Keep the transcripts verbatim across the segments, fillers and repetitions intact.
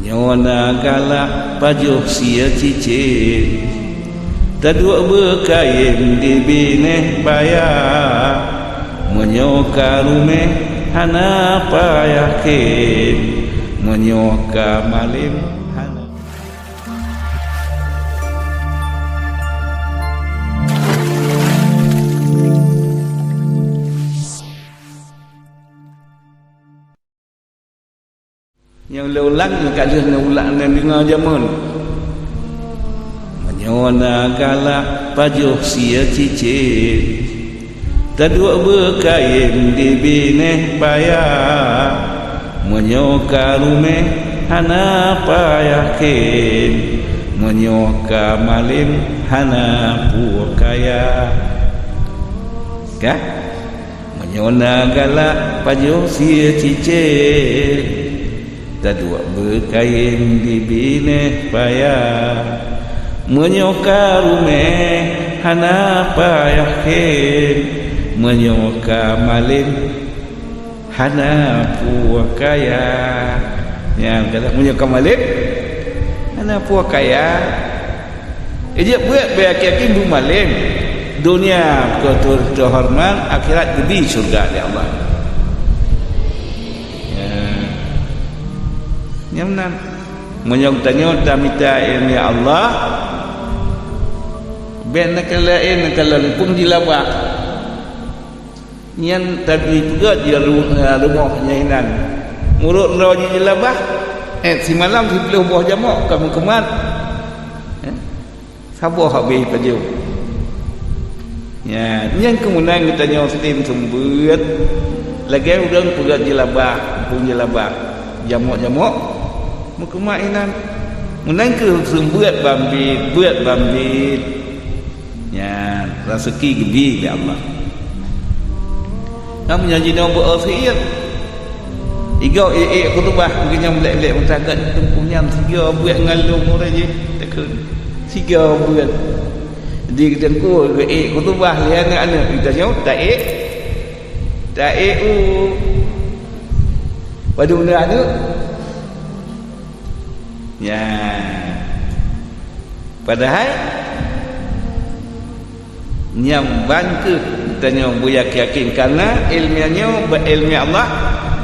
Nyoe na galak pajoh sie cicém, taduek beukayém di binéh paya. Meunyoe ka ruméh hana payah khém, meunyoe ka malém hana. Nyang lôn ulang, ka lheueh neuulang, neudeungoe jameun. Meunyoe na galak pajoh sie cicém, taduek beukayém di binéh paya. Meunyoe ka ruméh hana payah khém, meunyoe ka malém hana peue kaya. Ka? Meunyoe na galak pajoh sie cicém, taduek beukayém di binéh paya. Meunyoe ka ruméh hana payah khém, meunyoe ka malém hana peue kaya. Nyan kata, meunyoe ka malém hana peue kaya. Ijak buet beuyakin-yakin beumalém. Dunia keu teuhoreumat, akhirat geubi syurga lé Allah. Ya. Nyan meunan. Meunyoe tanyoe tamita ileumèe Allah, bèk neukalon, neukalon peue jilabah. Nyan tabi peugöt di ru-, rumoh nyan inan. Murot droe jih jilabah, eh, simalam siplôh boh jamok ka meukumat. Eh, saboh habéh pajoh. Nyan, nyan keuh meunan geutanyoe sidin seumeubeuet. Lagèe ureueng peugöt jilabah, muphom jilabah. Jamok-jamok meukumat inan. Meunan keuh seumeubeuet ban biet, beuet ban biet. Nyan, raseuki geubi lé Allah. Nyan meunyoe jinoe beu-o syiek. Igoe ék-ék khutubah, geunyang lek-lek meusagat teungku nyan sigoe beuet ngon lôn ureueng jih. Takheun. Sigoe beuet. Di teungku geuék khutubah lé aneuk-aneuk geutanyoe taék. Taék u padum na aneuk. Nyan. Padahai nyang ban keuh tanyoe beuyakin-yakin, karena ileumèe nyoe, ileumèe Allah,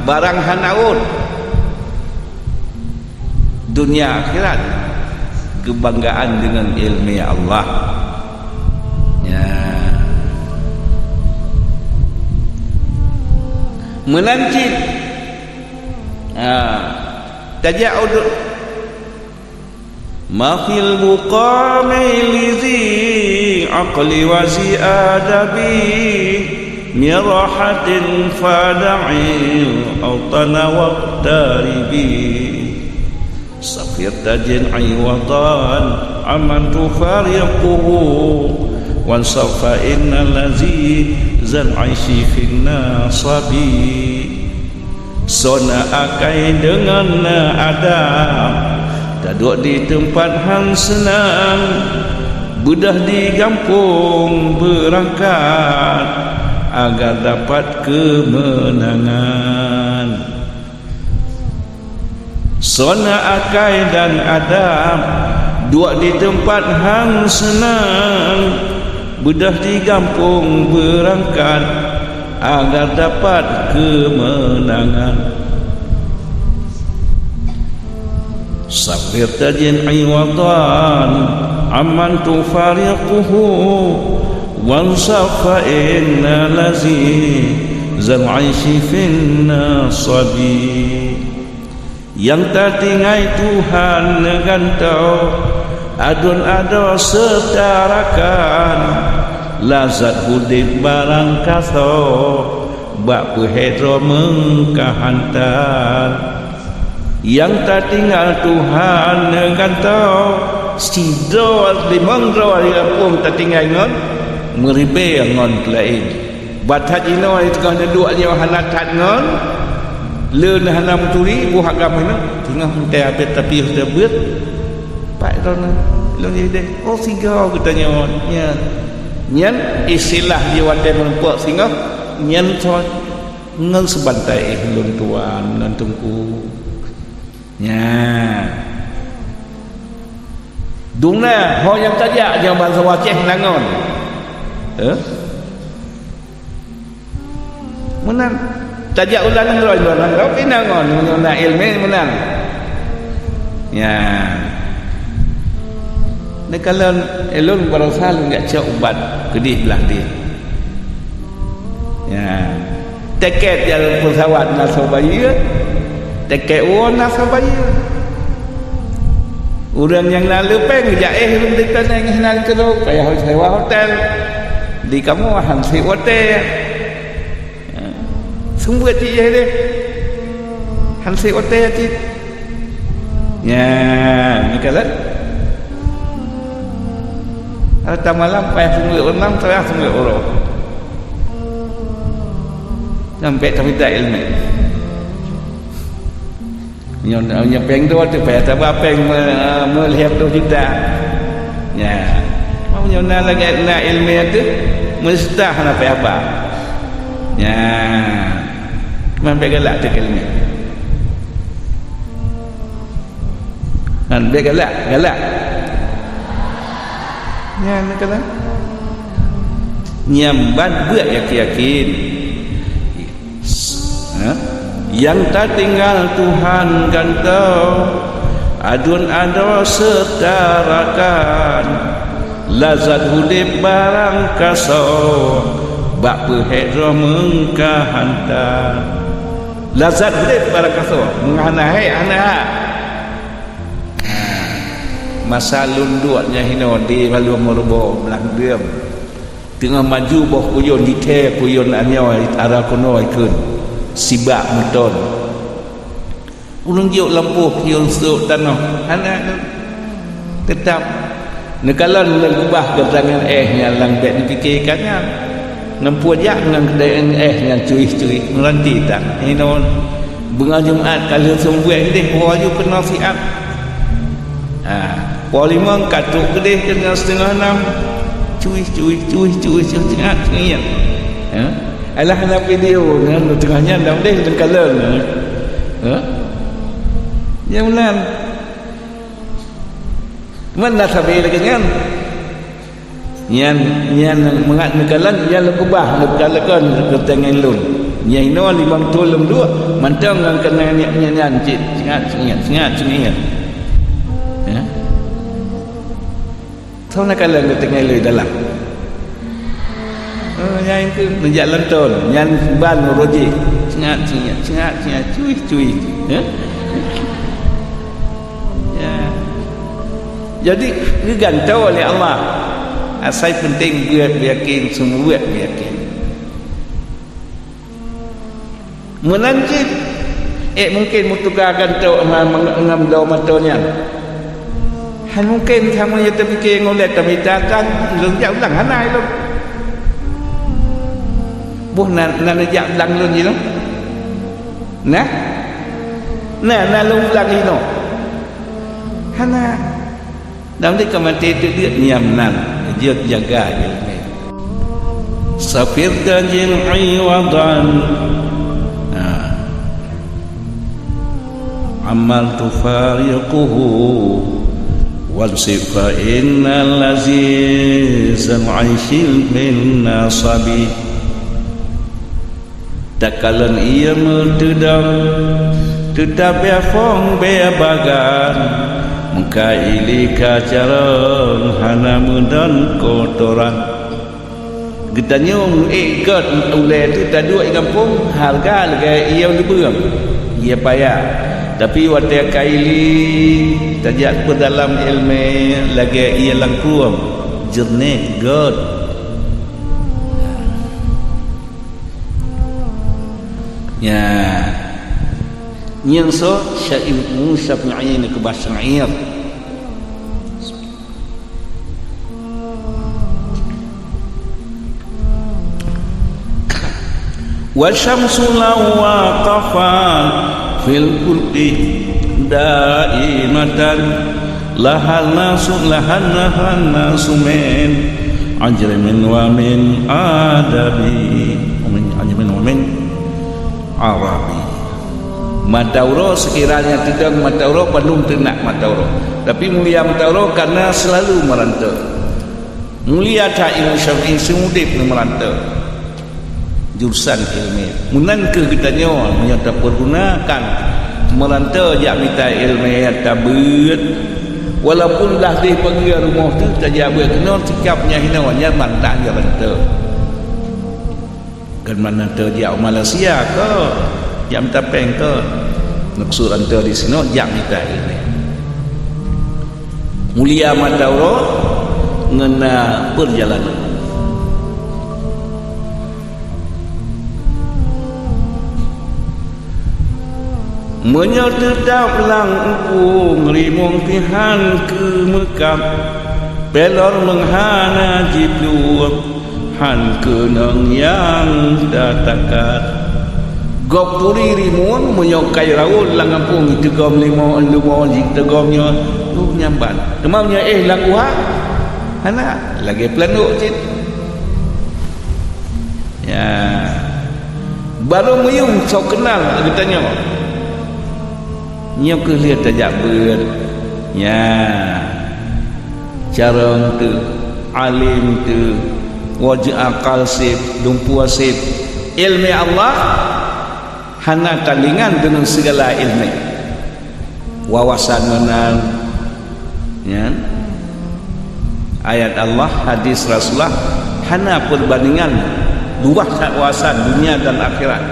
barang hana rhot. Dunia akhirat, keubanggaan deungon ileumèe Allah. Ya. Meunan cit, ha, tajak udeb. ما في البقاع ميل ذي عقل وذي أدب من راحة فدع الأوطان واغترب. سافر تجد عوضا عمن تفارقه وانصب فإن لذيذ العيش في النصب. Soe na akai deungon na adab, taduek di teumpat han seunang, beudôh di gampông beurangkat, agar dapat keumeunangan. Soe na akai dan adab, duek di teumpat han seunang, beudôh di gampông beurangkat, agar dapat keumeunangan. Safir tajid iwadan amman tufariquhu, wansaf fa inna lazizal aishi fin nasabi. Nyang tatinggai Tuhan neugantoe, aduen adoe seureuta rakan, lazat udeb barangkasoe, bak peuhèe droe meukahantang. Nyang tatinggai Tuhan neugantoe, sidroe limong droe di gampông tatinggai ngon meuribèe ngon laén. Bak that jinoe teungoh neuduek nyoe hana that ngon, le hana meuturi, boh agam hinoe, teungoh meutai abet tapi hana beuet. Pat droeneuh, lôn jideh, oh, sigoe geutanyoe nyan. Nyan istilah jih watèe meurumpok singoh, nyan soe ngon seubantai, eh, lôn tuan, lôn teungku. Nyan, Dum na ho nyang tajak nyang bansa Aceh na ngon. Eh? Meunan. Tajak u luwa nanggroe, luwa nanggroe pih na ngon, meunyoe na iéleumé meunan. Ya. Neukalon ulôn barosa lôn jak cok ubat keudeh blah deh. Ya. Tiket jalan pesawat na soe bayeue, tiket woe na soe bayeue. Ureuëng nyang na le péng jak éh ureuëng di taneng hinan keudroe payah sewa hotel. Di kamoe han sép watée. Seumeubeuet cit jih deh. Han sép watée cit. Nyan, ni kalon. Harta malam payah seumeubeuet ureuëng, payah seumeubeuet uroe. Sampai tamita iéleumé. Nyoe, nyoe péng dua tu payah taba péng me-, meulheueh dua juta. Ya. Meunyoe na lagée na iéleumé tu, meuseuta hana payah ba. Ya. Cuma bék galak teuka iéleumé. Kan bék galak, galak. Nyan keunan. Nyang ban buet yakin-yakin. Ha? Nyang tatinggai Tuhan gantoe, aduen adoe seutarakan. Lazat udeb barang kasoe, bak peuhék droe meungka hanta. Lazat udeb barang kasoe, meunga hana hék, hana hak. Masa lôn duek nyan hinoe di Balueng Meuruboh blah deuem. Teungoh maju boh kuyôn jithée kuyôn anyoe ara keunoe ikheun sibak meuton. Ulôn jok lampôh kuyôn sôk tanoh hana teutap. Neukalon lôn keubah geutangan éh nyan lam bék neupike ka nyan. Neumpuejak ngon geutangan éh nyan cuih-cuih meuranti tan. Hinoe beungoh Jumat ka lheueh seumeubeuet ideh woe aju keunoe siat. Ha, poh limong ka trok keudeh keu ngon siteungoh nam. Cuih, cuih, cuih, cuih, cuih, teuingat, teuingat. Ha? Alah na video nyan, teungoh nyan lam deh teukalon. Ha? Nyang meunan. Mana sabe lagée nyan? Nyan, nyan mangat neukalon, nyan lôn keubah, neukalon geutangan lôn. Nyan inoe limong thon lôn duek, mantong ngon keunan nyan, nyan, nyan cit. Singat, singat, singat, singat. Ya. Soe neukalon geutangan lôn dalam? Oh, nyan itu neujak lôn thon, nyan ban uroe jih. Singat, singat, singat, singat, cuih, cuih. Ya. Ya. Jadi, geugantoe lé Allah. Asai peunteng buet beuyakin, seumeubeuet beuyakin. Meunan cit, ék mungken meutuka gantoe ngon, ngon bloe mantô nyan. Han mungken sama nyang teupike ngon ulée tamita kan, lôn jak ulang hana ilôn. Boh na, na neujak ulang lôn jinoe? Nah? Na, na lôn ulang jinoe? Hana. Lam deka maté teudeuk nyan nan, jeuet jaga iéleumé. Safir tajin iwadan. Ha. Amal tufariquhu. Wansib fa innal azizal aishil min nasabi. Takalon ié meuteudong, teutab bèe fong bèe bagan, meuka ilée ka carông hana meudon kotoran. Geutanyong ék gét ulée teuh taduek i gampông, hareuga lagée ié leubeueng, ié paya. Tapi watée ka ilée tajak peudalam iéleumé lagée ié langkrueng, jeureunéh gét. Nya. Nyang soe? Syair, Syafi'i, neukeubah syair. Wa syamsu law waqafat fil kulli daimatan. Lahan nasu, lahan, lahan nasu min ajrimin wa min adabi. Wa min ajrimin wa min arabi. Mata uroe, seukira nyan teudong mata uroe, bandum teunak mata uroe. Tapi mulia mata uroe kareuna seulalu meuranto. Mulia that Imam Syafi'i seumudeb meuranto. Jurusan ilmiah. Meunan kheueh geutanyoe meunyoe tapeugunakan meuranto jak mita ilmiah tabeuet. Walaupun lah deh pageue rumoh teuh tajak beuet keunoe, sikab nyang hinoe nyan mandang jalan teuh. Kan meuranto jak u Malaysia keu, jak mita péng keu. Maksud ranto disinoe jak mita ilmiah. Mulia mata uroe ngon na peurjalanan. Meunyoe teutap lam upung rimong pih han keu meukab, pelor meuhana jiplueng, han keunong nyang tatakat. Gob turi rimueng meunyoe kai raun lam gampông jiteugom limo, limo jiteugom nyoe, uh, nyambat. Teuma meunyoe éh lam guha, hana, lagée peulandok cit. Ya. Barô meuyuem soe keunal geutanyoe. Nyoe kheueh lheueh tajak beuet. Ya. Carông teuh, além teuh, wajeuek akal seb, dumpeue seb. Ilmu Allah hana tandingan deungon sigala ilmu. Wawasan meunan, nyan. Ayat Allah, hadis Rasulullah hana peubandingan, luwah that wawasan dunia dan akhirat.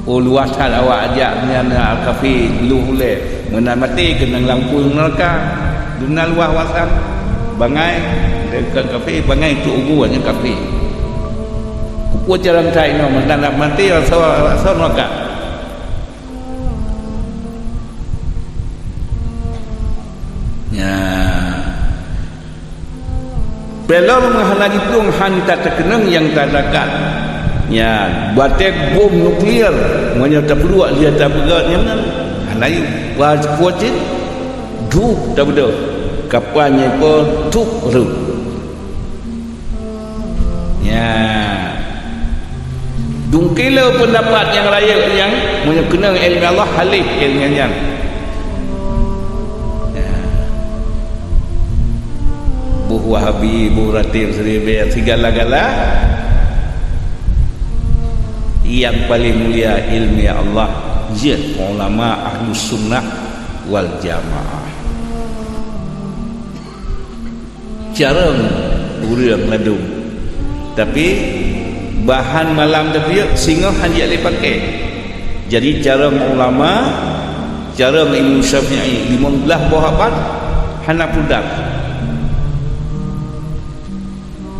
Oh, luwah that awak jak nyan, kafé, gleh ulée, meunan maté keunong lam apui neuraka. Dum na luwah wawasan, bangai deungon kafé, bangai tu ugu nyan kafé. Kupeue carông that inoe, meunan maté rasa, rasa neuraka. Nya. Pelor meuhana jiplueng han teukeunong nyang tatakat. Nya, batée bom nuklir, meunyoe tapeuduek lheueh tapeugét nyan, hana yue. Wa-, kucing, dup tabeudôh. Kapan nyan pun, dup reuh. Nya. Dungkile peundapat nyang rayeuk nyan, meunyoe keunong ilmu Allah, haleh ilmu nyan. Nya. Boh Wahabi, boh Ratib Siribée, sigala-gala. Nyang paleng mulia ilmu Allah, jeuet ulama Ahlus Sunnah wal Jamaah. Carông ureuëng ladum. Tapi, bahan malam tapiôh singoh hana jeuet lé pakai. Jadi, carông ulama, carông Imam Syafi'i, limong blaih boh abad, hana pudar.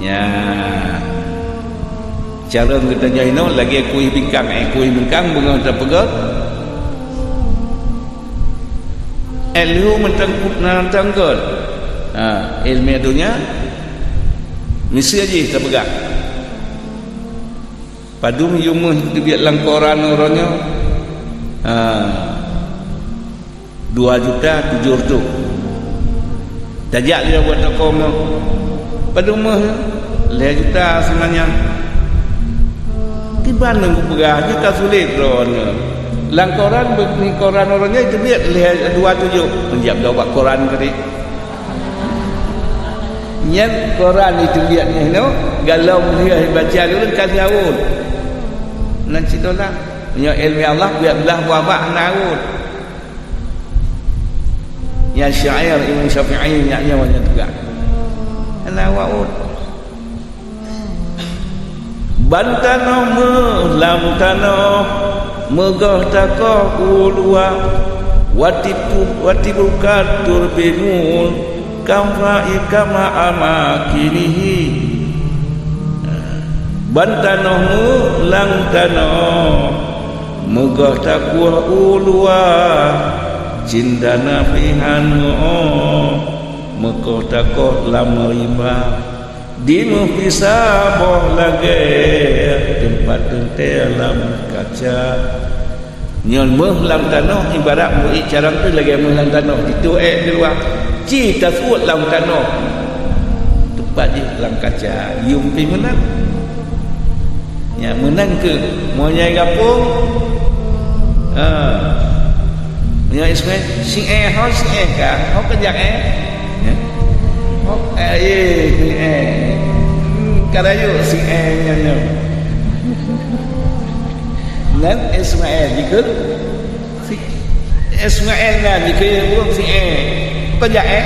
Nya. Carông geutanyoe inoe lagée kueh bingkang, eh, kueh bingkang beungoh tapeugét. Eh, lheueh mantong, mantong göt. Ha, ilmu donya, miseue jih tapeugah. Padum yue méuh teubiet lam koran uroe nyoe? Ha, dua juta tujoh reutôh. Tajak lé buet toko méuh. Padum méuh? Lhée juta seunanyan. Kiban nyang kupeugah, jeuet ka sulet droeneuh. Lam koran, bak koran uroe nyoe teubiet lhée dua tujoh. Meunjak bak koran keudeh. Nyan koran itu lihat nyoe, galom lheueh baca ulôn ka nyaut. Nan cit dola. Nyoe ilmu Allah, biak blah buah bak hana awot. Nyan syair Imam Syafi'i nyak nyoe nyang teuga. Hana awot. Ban tanoh méuh lam tanoh, meugoh takoh u luwa, wati pu-, wati bukat tur binul, kam fa-, kama amakinihi. Ban tanoh méuh lam tanoh, meugoh takoh u luwa, cindana pih han meu'oh, meukoh takoh lam rimba. Di meuhisa boh lagée teumpat teuntée lam kaca. Nyoe méuh lam tanoh ibarat meuék carông teuh lagée méuh lam tanoh, jitôh ék di luwa, ci tasuet lam tanoh, teumpat jih lam kaca, yuem pih meunan. Nyan meunan kheueh, meunyoe gapông, Ha. Nyoe Ismail, si eh, ho si eh ka, ho keujak eh. Ya. Ho, eh, ye, si eh. Hmm, ka rayeuk si eh nyan nyoe. Nan Ismail jikheun, si Ismail nan jikheun ureueng si eh. Keujak eh.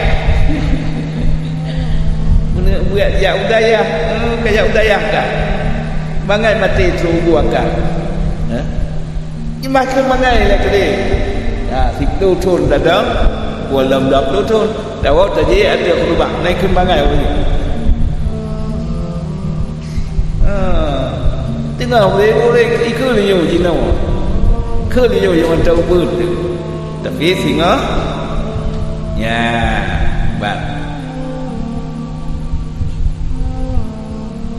Meuneuk buet jak u dayah, hmm, keujak u dayah ka. Bangai maté trok u gua ka. Ha? Iman keu mangai lé keudeh. Ya, siplôh thon tadong, dua ploh thon. Tawoe tajak ateueh keurubah, nai kheun bangai ureueng nyoe. Ha, teungoh ureueng-ureueng ikeu lé nyoe jinoe. Keu lé nyoe nyang mantong ubeut. Tapi singoh, ya, ban.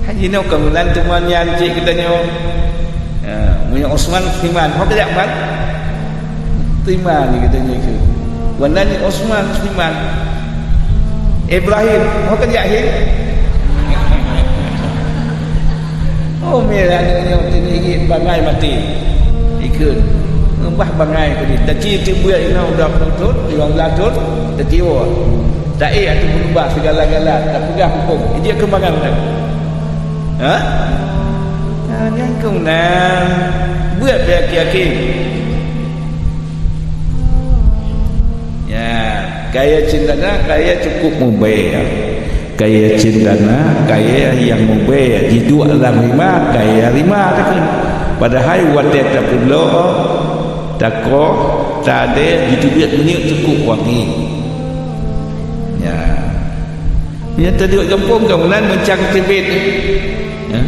Haji nyoe keumeunang teuma nyan cit geutanyoe. Ha, meunyoe Usman Seniman, ho keujak Usman? Seniman geutanyoe keu. Wan nyan Usman Seniman. Ibrahim, ho keujak hi? Oh, mé aneuk nyoe teunigit bangai maté. Ikheun. Bah bangai keudeh. Taci teubuet inoe dua ploh thon, lima belas thon, tatiwoe. Taék ateueh keurubah sigala-gala, tapeugah hukôm. Ijak keumangan dah. Ha? Nah, nyang keunan buet beu yakin-yakin. Ya, kaya cendana, kaya cukup mubaya. Kaya cendana, kaya nyang mubaya. Jiduek lam rima, kaya rima takheun. Padahai watée tapeulo, takoh, tadée, jiteubiet minyeuk cukup wangi. Ya. Meunyoe taduek gampông, ka meunan meucang teubiet. Ya.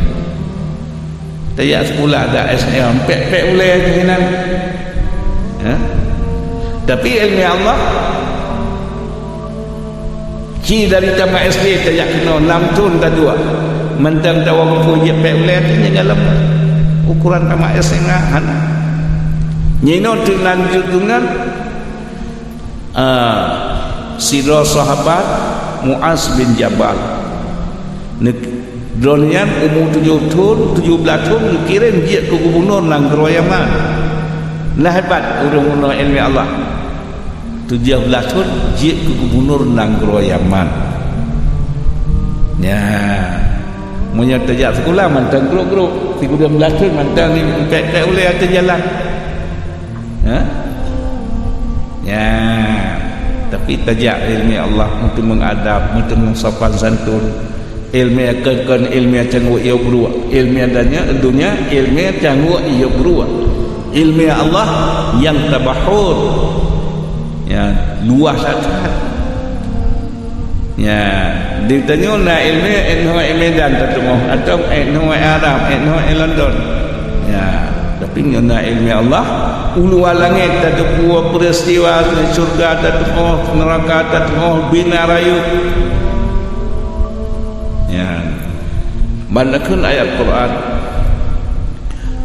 Tajak sikula dak S M, pek-pek ulée keuh inan. Ha? Tapi ileumèe Allah, ci dari tamat S D tajak keunoe, nam thon taduek. Mantong tawoe muphom jeuet pek ulée, nyan dalam ukoran tamat S M A hana. Nyan inoe teunan jeuet deungon Ah, sidroe sahabat Muaz bin Jabal. Neuk-, droeneuh nyan umu tujoh thon, tujoh blaih thon geukirém jeuet keu gubunur nanggroe Yaman. Nah, hebat ureueng meunoe ileumèe Allah. Tujoh blaih thon jeuet keu gubunur nanggroe Yaman. Nyan. Meunyoe tajak sikula mantong grok-grok, sikureueng blaih thon mantong di pek-pek ulée ateueh jalan. Ha? Ya. Tapi tajak ileumèe Allah, meuteumèe adab, meuteumèe sopan santun. Ileumèe kon-kon ileumèe cangguek yôh bruek. Ileumèe danya, dunia, ileumèe cangguek yôh bruek. Ileumèe Allah nyang tabahor. Ya, luwah that-that. Ya, di tanyoe na ileumèe, eh, nyoe ileumèe Medan tatu'oh, atau, eh, nyoe Arab, eh, nyoe London. Ya, tapi nyoe na ileumèe Allah, u luwa langét tateupeue peristiwa syurga tatu'oh, neuraka tatu'oh, bina rayeuk. Ya. Ban takheun ayat Quran,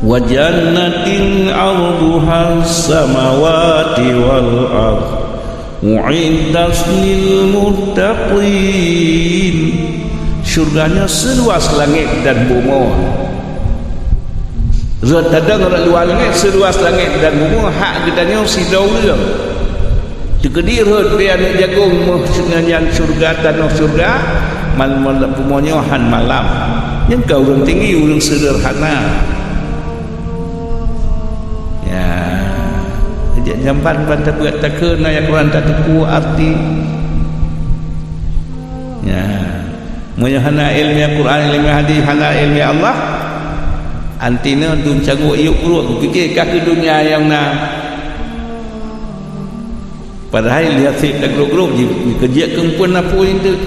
"Wa jannatin 'arduhas samawati wal ard." U'iddat lil muttaqin. Syurga nyoe seuluwas langét dan bumoe. Rot tadong rot luwa langét, seuluwas langét dan bumoe, hak geutanyoe sidroe ureueng. Teukeudi rot bèe aneuk jagong meuh nyan syurga, tanoh syurga, man-, man-, bumoe nyoe han malam. Nyan ka ureueng tinggi, ureueng seudeurhana. Ya. Jadi, jamban ban tabeuet takheun ayat Quran tateupeue arti. Ya. Meunyoe hana ileumèe Quran, ileumèe hadis, hana ileumèe Allah, anti nyoe dum cangguek yôh bruek, pike ka keu dunia nyang na. Padahai lihat sit tagrok-grok ji-, jikeujeuet keu eumpeuen apui eunteuk.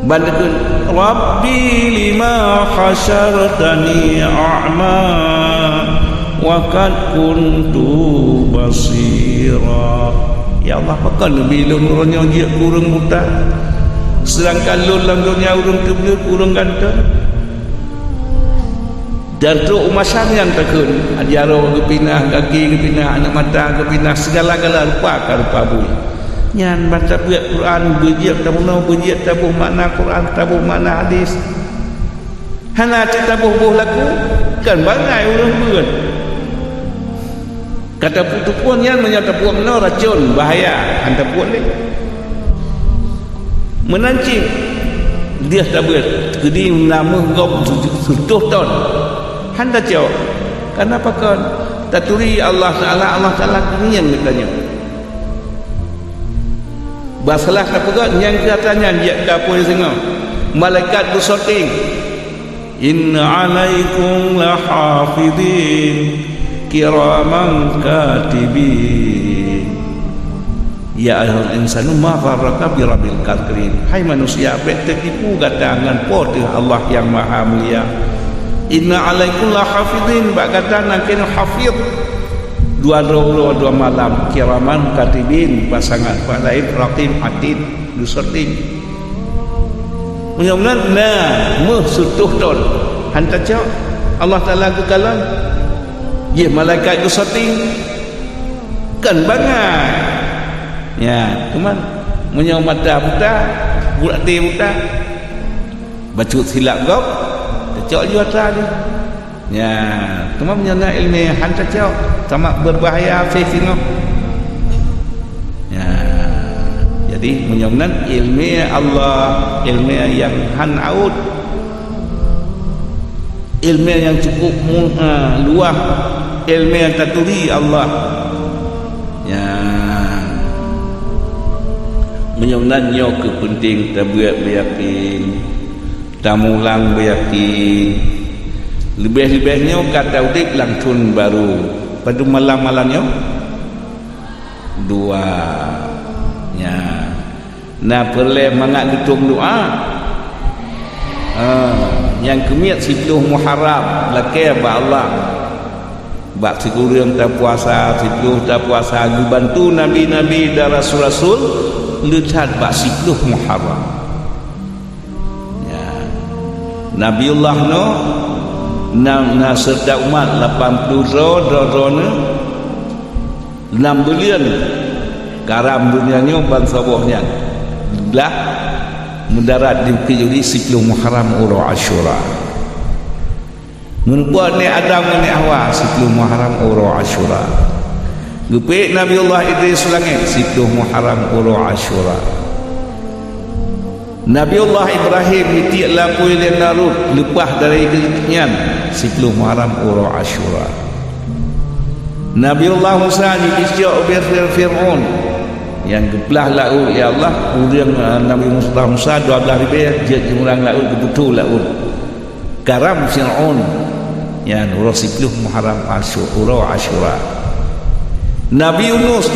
Ban takheun, "Rabbi lima hasyartani a'ma wa qad kuntu basira." Ya Allah, pakon neubi lôn uroe nyoe jeuet keu ureueng buta, seudangkan lôn lam donya ureueng teubiet, ureueng ganteng? Dan trok u masa nyan takheun, jaroe geupinah, gaki geupinah, aneuk mata geupinah, sigala-gala rupa ka rupa bui. Nyan ban tabeuet Quran, beujeuet tabunoe, beujeuet taboh makna Quran, taboh makna hadis. Hana cit taboh-boh laku, kan bangai ureuëng beuet. Ka tapeutupeue nyan, meunyoe tapeubuet meunoe racon, bahaya, han tapeubuet lé. Meunan cit, deuh tabeuet, keudi na méuh gob seutoh ton, han tacok. Kareuna pakon? Taturi Allah Taala, Allah Taala keungieng geutanyoe. Bah salah tapeugah nyang keu atra nyan jak keu apui singoh. Malaikat geusoting, "Inna 'alaikum lahafidhin kiraman katibin. Ya ayyuhal insanu ma gharraka birabbil karim." Hai manusia, bék teutipu gata ngon Po teu Allah Nyang Maha Mulia. "Inna 'alaikum lahafidhin," bak gata na keunong hafidh. Dua droe uroe dua malam, kiraman katibin, pasangan, pat laén raqib atid, geusoting. Meunyoe meunan na méuh seutoh ton, han tacok, Allah Taala geukalon. Jih malaikat geusoting, kan bangai. Ya, cuman meunyoe mata buta, buet até buta, bacut silap gob, tacok ju atra jih. Ya, teuma meunyoe na iéleumé han tacok, sama beubahaya seh singoh. Ya, jadi meunyoe nan iéleumé Allah, iéleumé nyang han awot, iéleumé nyang cukup mu-, eh, luwah, iéleumé nyang taturi Allah. Ya, meunyoe nan nyoe keuh peunteng tabeuet beuyakin. Tamulang beuyakin, leubeh-leubeh nyoe ka taudeb lam thon barô. Padub malam malam nyoe? Dua. Nya. Na peureulée mangat geutueng doá. Ha, nyang keumiet siploh Muharram, lakée bak Allah. Bak sikureueng tapuasa, siploh tapuasa, geubantu nabi-nabi dan rasul-rasul, le that bak siploh Muharram. Ya. Nabiullah Nuh, na, na seureuta umat lapan ploh droe, droe-droe neuh, lam buleuen karam donya nyoe ban saboh nyan. Blah meudarat di Bukét Judi siploh Muharram uroe Asyura. Meureumpok Nabi Adam ngon Nabi Hawa siploh Muharram uroe Asyura. Geupeuék Nabiullah Idris u langét siploh Muharram uroe Asyura. Nabiullah Ibrahim mitiek lam apui Namrud leupah dari geuh nyan siploh Muharram uroe Asyura. Nabiullah Musa jipeucok ubé Fir-, Fir'aun nyang geuplah laôt, ya Allah, ureuëng, eh, Nabi Musa, Musa dua blaih ribée jeuet jimeurang laôt, geupeutoe laôt. Karam Fir'aun, nyan uroe siploh Muharram Asyu-, uroe Asyura. Nabi Yunus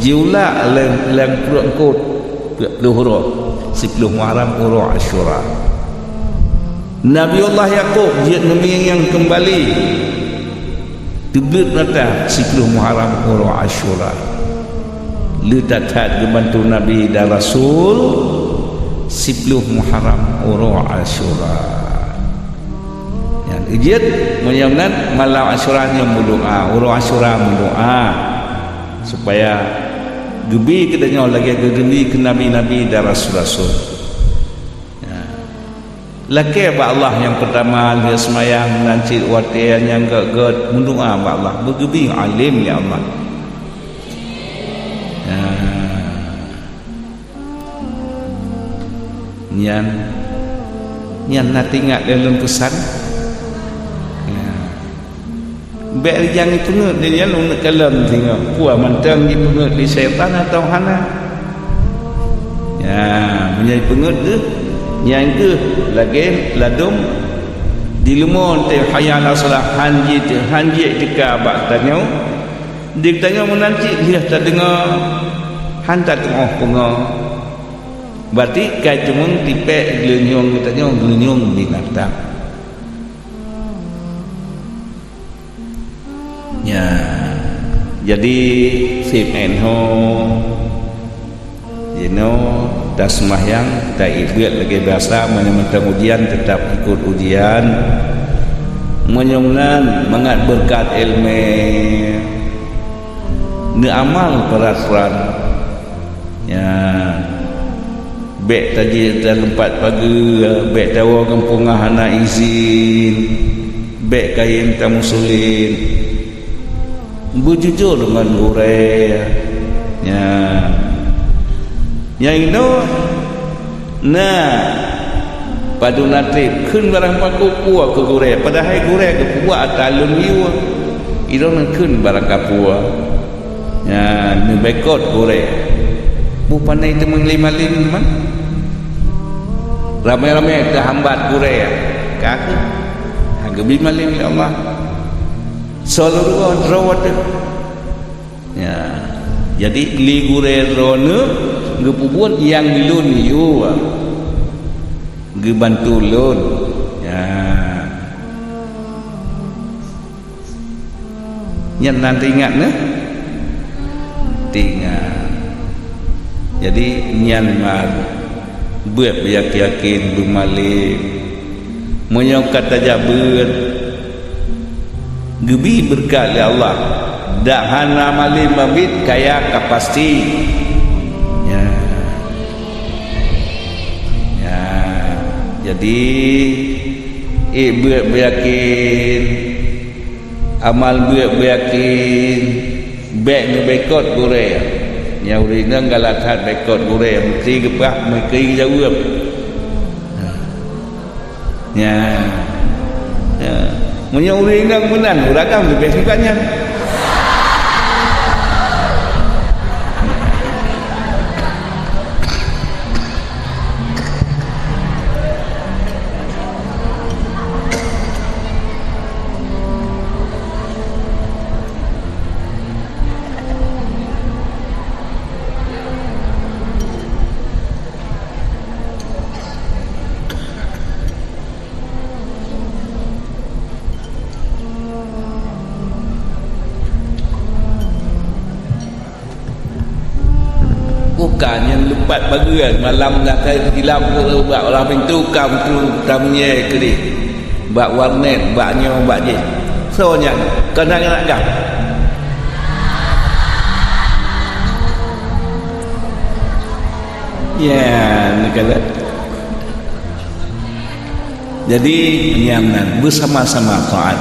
jiulak lam, lam pruet eungkot peuet ploh uroe, siploh Muharram uroe Asyura. Nabiullah Yakub jeuet neumiyueb keumbali. Teubleuet mata siploh Muharram uroe Asyura. Le that-that geubantu Nabi dan Rasul siploh Muharram uroe Asyura. Nyan jeuet meunyoe nan malam Asyura nyoe meudoá, uroe Asyura meudoá, supaya geubi keu tanyoe lagée geugeubi keu nabi-nabi dan rasul-rasul. Ya. Lakée bak Allah nyang peurtama lheueh seumayang, nan cit watée nyang gét-gét meudoá bak Allah, beugeubi alim, ya Allah. Nah, nyan, nyan na teuingat lé lôn peusan. Ya. Bék rijang jipeungét lé nyan uneuk kalon singoh. Peue mantong jipeungét lé syaitan atawa hana? Ya, meunyoe jipeungét geuh, nyan geuh lagée ladôm di leumo teuh hayya 'alas shalah, han jiteuka bak tanyoe. Di tanyoe meunan cit lheueh tadeungoe, han tatuoh peungoh. Berarti ka jimeueng tipék geulinyueng geutanyoe, geulinyueng binatang. Ya, jadi seb énho jinoe taseumayang, taék beuet lagée biasa, meunyoe mantong ujian, teutap ikot ujian. Meunyoe nan mangat beureukat iéleumé, neuamal peuratoran. Ya, Bék tajak lam teumpat pageue, bék tawoe gampông hana izin, bék kayém tameusulet. Beujujur deungon gurée. Nyan. Nyang inoe na padub na treb kheun barang pakoe keu gurée, padahai gurée geupeubuet ata lôn yue. Droeneuh kheun barang kapeue. Nyan, neuboikot gurée. Bôh pané teuma lé malém teuma. Ramé-ramé teuhambat gurée. Ka kheueh. Hana geubi malém lé Allah. Soe lôn droe teuh. Ya. Jadi, lé gurée droeneuh geupeubuet nyang lôn yue. Geubantu lôn. Ya. Nyan na teuingat, nyan? Teuingat. Jadi, nyan man beuet beuyakin-yakin beumalém. Meunyoe ka tajak beuet, geubi beureukat lé Allah. Dak hana malém babit kaya ka pasti. Ya. Ya. Jadi, ék beuet beuyakin. Amal beuet beuyakin, bék neuboikot gurée. Nyang ureuëng inong galak that boikot gurée, meusti geupeugah, meusti geujaweueb. Nyan. Ya. Meunyoe ureuëng inong meunan, ureuëng agam leubeh sukat nyan. Bukan nyang leupah bagian malam dah kai silap bak ulah pintu ka beutôi taminyé keudeh. Bak warnet, bak nyoe, bak jih. Soe nyan? Keunan aneuk gam. Ya, neukalon. Jadi, nyan nan beusama-sama taat.